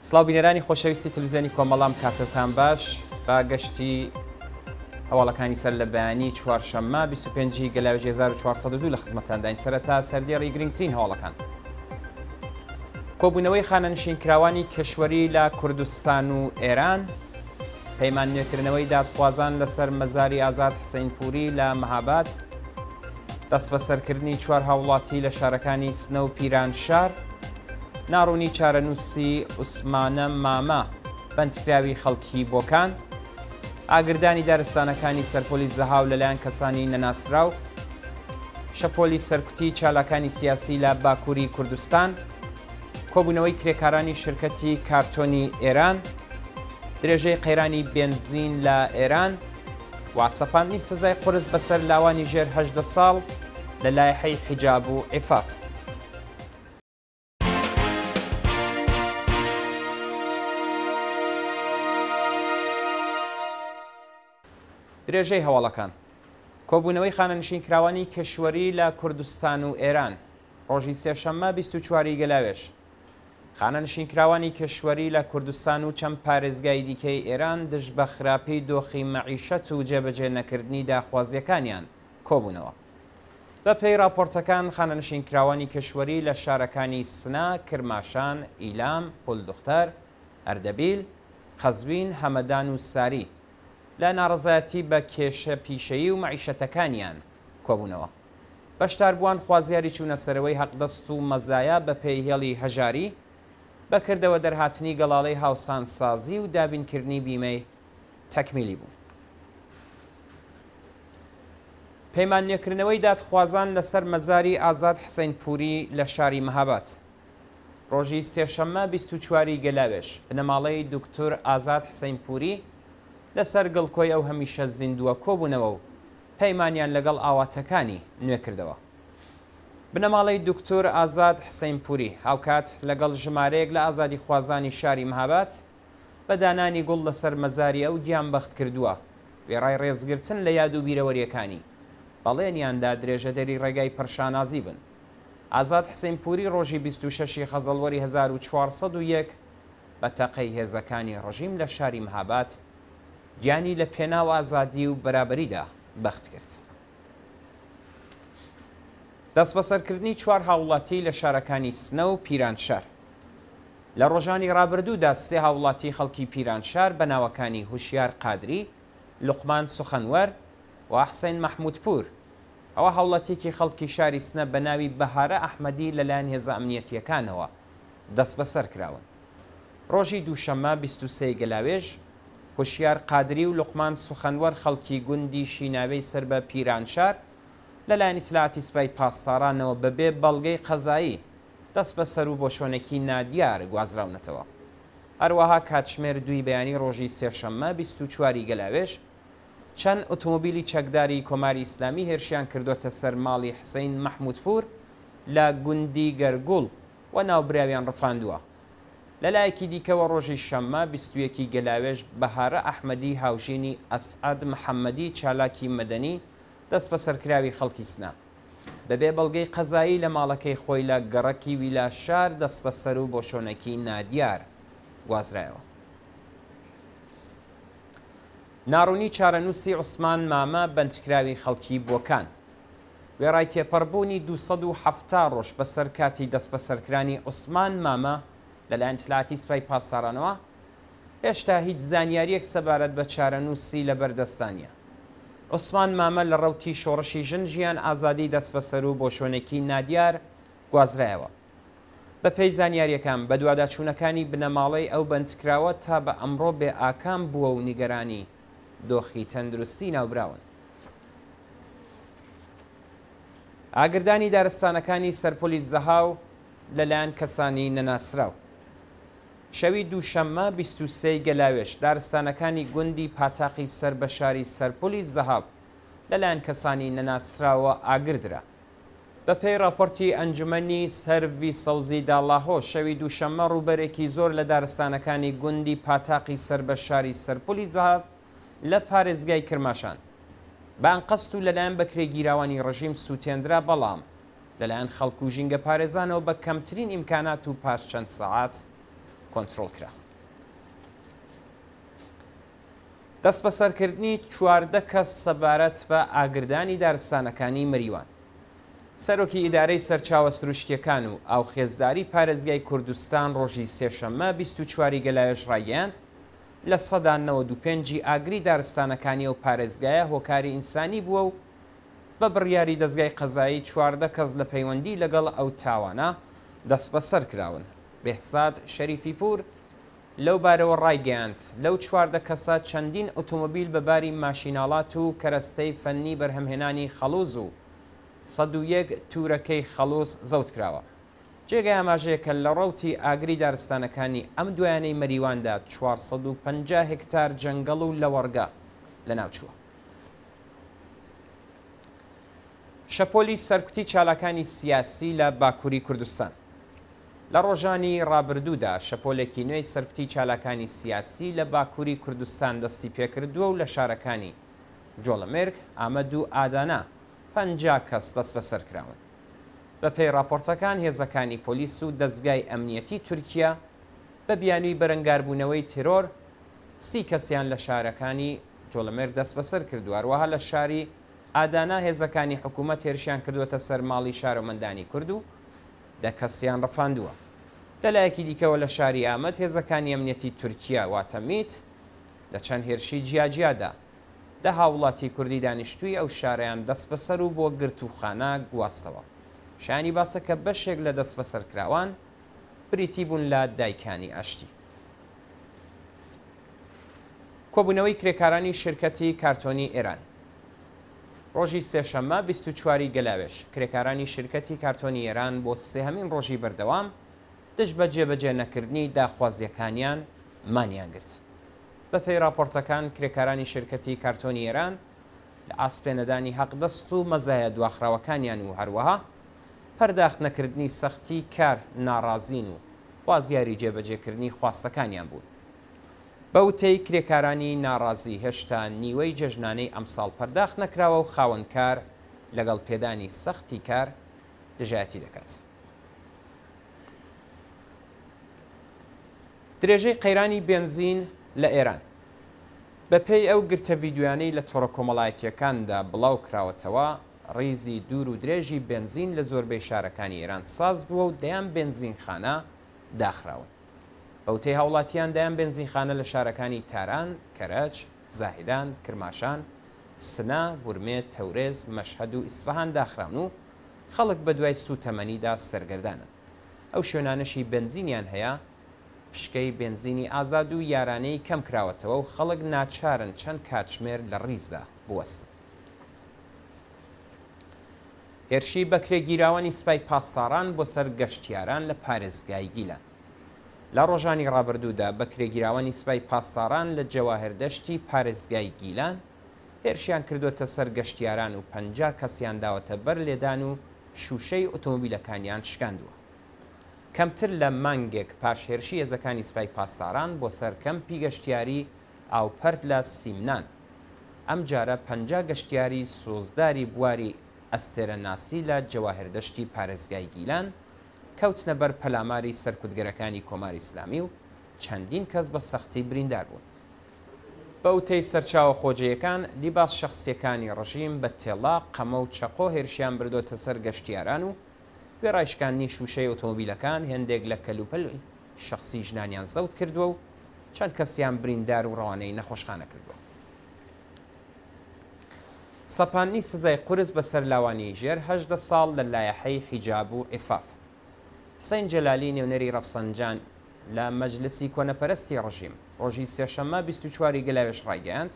سڵاو بینەرانی خۆشەویستی تلویزیۆنی کۆمەڵام کاتتان باش با گەشتی هەواڵەکانی سەر لە بەیانی چوارشەممە 25 گەلاوێژی 1402 لە خزمەتانداین سەرەتا سەردێڕی گرنگترین هەواڵەکان. کۆبوونەوەی خانەنشینکراوانی کشوەری لە کوردستان و ئێران، پەیمان نوێکردنەوەی دادخوازان لەسەر مەزاری ئازاد حسەینپوری لە مەهاباد، دەستبەسەرکردنی چوار هاوڵاتی لە شارەکانی سنە و پیرانشار، ناڕوونی چارەنووسی عوسمانە مامە، بەندکراوی خەڵکی بۆکان، ئاگردانی دارستانەکانی سەرپۆلی زەهاو لەلایەن کەسانی نەناسراو، شەپۆلی سەرکوتی چالاکانی سیاسی لە باکووری کوردستان، کۆبوونەوەی کرێکارانی شرکەتی کارتۆنی ئێران، درێژەی قەیرانی بێنزین لە ئێران و سەپاندنی سزای قورس بەسەر لاوانی ژێر 18 ساڵ لە لایحەی حیجاب و عیفاف. درێژەی هەواڵەکان. کۆبوونەوەی خانەنشینکراوانی کشوەری لە کوردستان و ئێران ڕۆژی سێشەممە 24 ی گەلاوێژ خانەنشینکراوانی کشوەری لە کوردستان و چەند پارێزگای دیکەی ئێران دژ بە خراپی دۆخی مەعیشەت و جێبەجێ نەکردنی داخوازییەکانیان کۆبوونەوە. بە پێی ڕاپۆرتەکان خانەنشینکراوانی کشوەری لە شارەکانی سنە، کرماشان، ئیلام، پولدوختەر، ئەردەبیل، قەزوین، هەمەدان و ساری لە ناڕەزایەتی بە کێشە پیشەیی و مەعیشەتەکانیان کۆبوونەوە. بەشداربووان خوازیاری چوونەسەرەوەی حەقدەست و مەزایا بە پێی هێڵی هەژاری، بە کردەوە دەرهاتنی گەڵاڵەی هاوسانسازی و دابینکردنی بیمەی تەکمیلی بوون. پەیمان نوێکردنەوەی دادخوازان لەسەر مەزاری ئازاد حسین پوری لە شاری مهاباد. ڕۆژی سێشەممە 24 ی گەلاوێژ، بنەماڵەی دوکتور ئازاد حسین پوری لەسەر گڵکۆی ئەو هەمیشە زیندووە کۆبوونەوە و پەیمانیان لەگەڵ ئاواتەکانی نوێکردەوە. بنەماڵەی دوکتور ئازاد حسین پوری هاوکات لەگەڵ ژمارەیەک لە ئازادیخوازانی شاری مهاباد بە دانانی گوڵ لەسەر مەزاری ئەو گیانبەختکردووە، وێڕای ڕێزگرتن لە یاد و بیرەوەرییەکانی، بەڵێنیان دا درێژەدەری ڕێگای پڕشانازی بن. ئازاد حسینپووری ڕۆژی 26 ی خەزەڵوەری 1401 بە تەقەی هێزەکانی ڕژیم لە شاری مهاباد گیانی لە پێناو ئازادی و بەرابەریدا بەخت کرد. دەستبەسەرکردنی چوار هاووڵاتی لە شارەکانی سنە و پیرانشار. لە ڕۆژانی ڕابردوودا سێ هاووڵاتی خەڵکی پیرانشار بە ناوەکانی هوشیار قادری، لوقمان سوخەنوەر و حسەین مەحموودپوور ئەوە هاوڵاتییەکی خەڵکی شاری سنە بە ناوی بەهارە ئەحمەدی لەلایەن هێزە ئەمنییەتییەکانەوە دەستبەسەر کراون. ڕۆژی دووشەممە 23 ی گەلاوێژ، هوشیار قادری و لوقمان سوخەنوەر خەڵکی گوندی شیناوێی سەر بە پیرانشار لەلایەن ئیتلاعاتی سپای پاسدارانەوە بەبێ بەڵگەی قەزایی دەستبەسەر و بۆ شوێنێکی نادیار گوازراونەتەوە. هەروەها کاتژمێر دووی بەیانی ڕۆژی سێشەممە 24 ی گەلاوێژ، چەند ئوتومبیلی چەکداری کۆماری ئیسلامی هێرشیان کردۆتە سەر ماڵی حسەین مەحموودپوور لە گوندی گەرگوڵ و ناوبراویان ڕفاندووە. لە لایەکی دیکەوە ڕۆژی شەممە 21 ی گەلاوێژ بەهارە ئەحمەدی هاوژینی ئەسعەد محەممەدی چالاکی مەدەنی دەستبەسەرکراوی خەڵکی سنە بەبێ بەڵگەی قەزایی لە ماڵەکەی خۆی لە گەڕەکی ویلاشار دەستبەسەر و بۆ شۆنێکی نادیار گوازرایەوە. ناڕوونی چارەنووسی عوسمان مامە بەندکراوی خەڵکی بۆکان وێڕای تێپەڕبوونی 270 ڕۆژ بەسەر کاتی دەستبەسەرکرانی عوسمان مامە لەلایەن ئیتلاعاتی سپای پاسدارانەوە، هێشتا هیچ زانیارییەک سەبارەت بە چارەنووسی لەبەردەستدا نییە. عوسمان مامە لە ڕەوتی شۆڕشی ژن ژیان ئازادی دەستبەسەر و بۆ شوێنێکی نادیار گوازرایەوە. بەپێی زانیارییەکان، بەدواداچوونەکانی بنەماڵەی ئەو بەندکراوە تا بە ئەمڕۆ بێ ئاکام بووە و نیگەرانی دۆخی تەندروستی ناوبراون. ئاگردانی دارستانەکانی سەرپۆلی زەهاو لەلایەن کەسانی نەناسراو. شەوی دووشەممە 23 ی گەلاوێژ، دارستانەکانی گوندی پاتاقی سەر بە شاری سەرپولی زەهاو لەلایەن کەسانی نەناسراوە ئاگر درا. بەپێی ڕاپۆرتی ئەنجومەنی سەرڤی سەوزی داڵاهۆ، شەوی دووشەممە ڕووبەرێکی زۆر لە دارستانەکانی گوندی پاتاقی سەر بە شاری سەرپولی زەهاو لە پارێزگای کرماشان بە ئەنقەست و لەلایەن بەکرێگیراوانی ڕژیم سووتێندرا، بەڵام لەلایەن خەڵک و ژینگەپارێزانەوە بە کەمترین ئیمکانات و پاش چەند سەعات. کۆنترۆڵ کرا. دەستبەسەرکردنی 14 کەس سەبارەت بە ئاگردانی دارستانەکانی مەریوان. سەرۆکی ئیدارەی سەرچاوە سروشتییەکان و ئاوخێزداری پارێزگای کوردستان ڕۆژی سێشەممە 24 ی گەلاوێژ ڕایگەیاند، 95% ی ئاگری دارستانەکانی ئەو پارێزگایە هۆکاری ئینسانی بووە و بە بڕیاری دەزگای قەزایی 14 کەس لە پەیوەندی لەگەڵ ئەو تاوانە دەستبەسەر کراون. بێهزاد شەریفیپوور لەو بارەوە ڕایگەیاند، لەو 14 کەسە چەندین ئۆتۆمۆبیل بە باری ماشیناڵات و کەرەستەی فەننی بەرهەمهێنانی خەڵووز و 101 توورەکەی خەڵووز زەوت کراوە. جێگای ئاماژەیە کە لە ڕەوتی ئاگری دارستانەکانی ئەم دوایانەی مەریواندا 450 هێکتار جەنگەڵ و لەوەڕگە لەناو چووە. شەپۆلی سەرکوتی چالاکانی سیاسی لە باکووری کوردستان. لە ڕۆژانی ڕابردوودا شەپۆلێکی نوێی سەرکوتی چالاکانی سیاسی لە باکووری کوردستان دەستی پێکردووە و لە شارەکانی جۆڵەمێرگ، ئامەد و ئادانا 50 کەس دەستبەسەر کراون. بەپێی ڕاپۆرتەکان هێزەکانی پۆلیس و دەزگای ئەمنیەتی تورکیە بە بیانووی بەرەنگاربوونەوەی تێرۆر 30 کەسیان لە شارەکانی جۆڵەمێرگ دەستبەسەر کردووە. هەروەها لە شاری ئادانا هێزەکانی حکوومەت هێرشیان کردووەتە سەر ماڵی شارۆمەندانی کورد و 10 کەسیان ڕفاندووە. لە لایەکی دیکەوە لە شاری ئامەد هێزەکانی ئەمنیەتی تورکیە واتە میت لە چەند هێرشی جیاجیادا 10 هاووڵاتی کوردی دانیشتووی ئەو شارەیان دەستبەسەر و بۆ گرتووخانە گواستەوە. شایانی باسە کە بەشێک لە دەستبەسەرکراوان بریتی بوون لە دایکانی ئاشتی. کۆبوونەوەی کرێکارانی شرکەتی کارتۆنی ئێران. ڕۆژی سێشەممە 24 ی گەلاوێژ، کرێکارانی شرکەتی کارتۆنی ئێران بۆ سێهەمین ڕۆژی بەردەوام دژ بە جێبەجێ نەکردنی داخوازییەکانیان مانیان گرت. بەپێی ڕاپۆرتەکان کرێکارانی شرکەتی کارتۆنی ئێران لە ئاست پێنەدانی حەقدەست و مەزایا دواخراوەکانیان و هەروەها پەرداخت نەکردنی سەختی کار ناڕازین و خوازیاری جێبەجێکردنی خواستەکانیان بوون. بە وتەی کرێکارانی ناڕازی هێشتا نیوەی جەژنانەی ئەمساڵ پەرداخت نەکراوە و خاوەنکار لەگەڵ پێدانی سەختی کار دژایەتی دەکات. درێژەی قەیرانی بێنزین لە ئێران. بەپێی ئەو گرتە ڤیدیۆیانەی لە تۆڕە کۆمەڵایەتییەکاندا بڵاو کراوەتەوە، ڕیزی دوور و درێژی بێنزین لە زۆربەی شارەکانی ئێران ساز بووە و دەیان بێنزینخانە داخراون. بە وتەی هاوڵاتیان دەیان بێنزینخانە لە شارەکانی تاران، کەرەج، زاهیدان، کرماشان، سنە، ورمێ، تەورێز، مەشهەد و ئیسفەهان داخراون و خەڵک بەدوای سووتەمەنیدا سەرگەردانن. ئەو شوێنانەشی بەنزینیان هەیە، پشکەی بێنزینی ئازاد و یارانەی کەم کراوەتەوە و خەڵک ناچارن چەند کاتژمێر لە ڕیزدا بوەستن. هێرشی بەکرێگیراوانی سپای پاسداران بۆ سەر گەشتیاران لە پارێزگای گیلان. لە ڕۆژانی ڕابردوودا بەکرێگیراوانی سپای پاسداران لە جەواهردەشتی پارێزگای گیلان هێرشیان کردووەتە سەر گەشتیاران و 50 کەسیان داوەتە بەر لێدان و شووشەی ئۆتۆمۆبیلەکانیان شکاندووە. کەمتر لە مانگێک پاش هێرشی هێزەکانی سپای پاسداران بۆ سەر کەمپی گەشتیاری ئاوپەرت لە سیمنان، ئەمجارە 50 گەشتیاری سۆزداری بواری ئەستێرەناسی لە جەواهردەشتی پارێزگای گیلان کەوتنە بەر پەلاماری سەرکوتگەرەکانی کۆماری ئیسلامی و چەندین کەس بە سەختی بریندار بوون. بە وتەی سەرچاوە خۆجێیەکان، لیباس شەخسییەکانی ڕژیم بە تێڵا، قەمە و چەقۆ هێرشیان بردۆتە سەر گەشتیاران و وێڕای شکاندنی شووشەی ئۆتۆمۆبیلەکان، هێندێک لە کەلوپەلی شەخسی ژنانیان زەوت کردووە و چەند کەسیان بریندار و ڕەوانەی نەخۆشخانە کردووە. سەپاندنی سزای قورس بەسەر لاوانی ژێر 18 ساڵ لە لایەحەی حیجاب و عیفاف. حسین جەلالی نوێنەری ڕەفسەنجان لە مەجلسی کۆنەپەرستی ڕژیم ڕۆژی سێشەممە 24 ی گەلاوێژ ڕایگەیاند،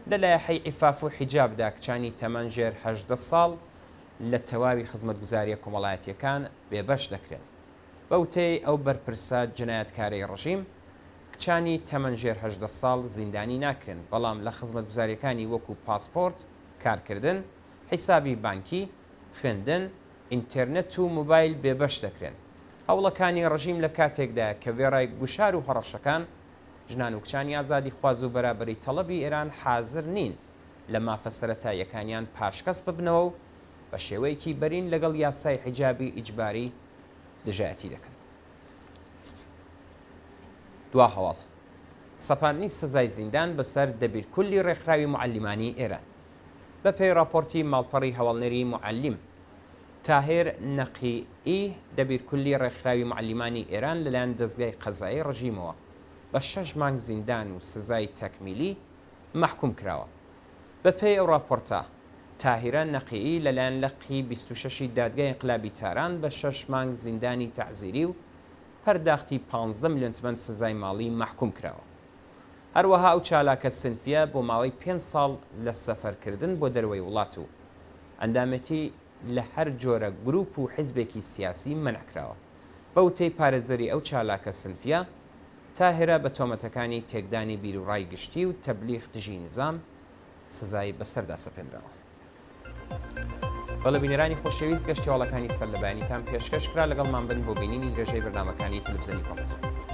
لە لایەحەی عیفاف و حیجابدا کچانی تەمەن ژێر 18 ساڵ لە تەواوی خزمەتگوزارییە کۆمەڵایەتییەکان بێبەش دەکرێن. بە وتەی ئەو بەرپرسە جنایەتکارەی ڕژیم، کچانی تەمەن ژێر 18 ساڵ زیندانی ناکرێن، بەڵام لە خزمەتگوزارییەکانی وەکوو پاسپۆرت، کارکردن، حیسابی بانکی، خوێندن، ئینتێرنێت و مۆبایل بێبەش دەکرێن. هەوڵەکانی ڕژیم لە کاتێکدایە کە وێڕای گوشار و هەڕەشەکان، ژنان و کچانی ئازادیخواز و بەرابەری تەڵەبی ئێران حازر نین لە مافە سەرەتاییەکانیان پاشکەس ببنەوە و بە شێوەیەکی بەرین لەگەڵ یاسای حیجابی ئیجباری دژایەتی دەکەن. دوا هەواڵ، سەپاندنی سزای زیندان بەسەر دەبیرکولی ڕێکخراوی موعەلیمانی ئێران. بە پێی ڕاپۆرتی ماڵپەڕی هەواڵنێری موعەلیم، تاهێر نەقیی دەبیرکولی ڕێکخراوی موعەلیمانی ئێران لەلایەن دەزگای قەزایی ڕژیمەوە بە شەش مانگ زیندان و سزای تەکمیلی مەحکووم کراوە. بە پێی ئەو ڕاپۆرتە، تاهیرە نەقیی لەلایەن لقی 26 ی دادگای ئینقلابی تاران بە شەش مانگ زیندانی تەعزیری و پەرداختی 15 ملیۆن تمەن سزای ماڵی مەحکووم کراوە. هەروەها ئەو چالاکە سنفییە بۆ ماوەی پێنج ساڵ لە سەفەرکردن بۆ دەرەوەی وڵات و ئەندامێتی لە هەر جۆرە گرووپ و حیزبێکی سیاسی مەنع کراوە. بە وتەی پارێزەری ئەو چالاکە سنفییە، تاهیرە بە تۆمەتەکانی تێکدانی بیروڕای گشتی و تەبلیغ دژی نیزام سزای بەسەردا سەپێنراوە. بەڵێ بینەرانی خۆشەویست گەشتیواڵەکانی سەر لە بەیانیتان پێشکەش کرا لەگەڵمان بن بۆ بینینی درێژەی بەرنامەکانی تەلەفزیۆنی کۆمەڵ.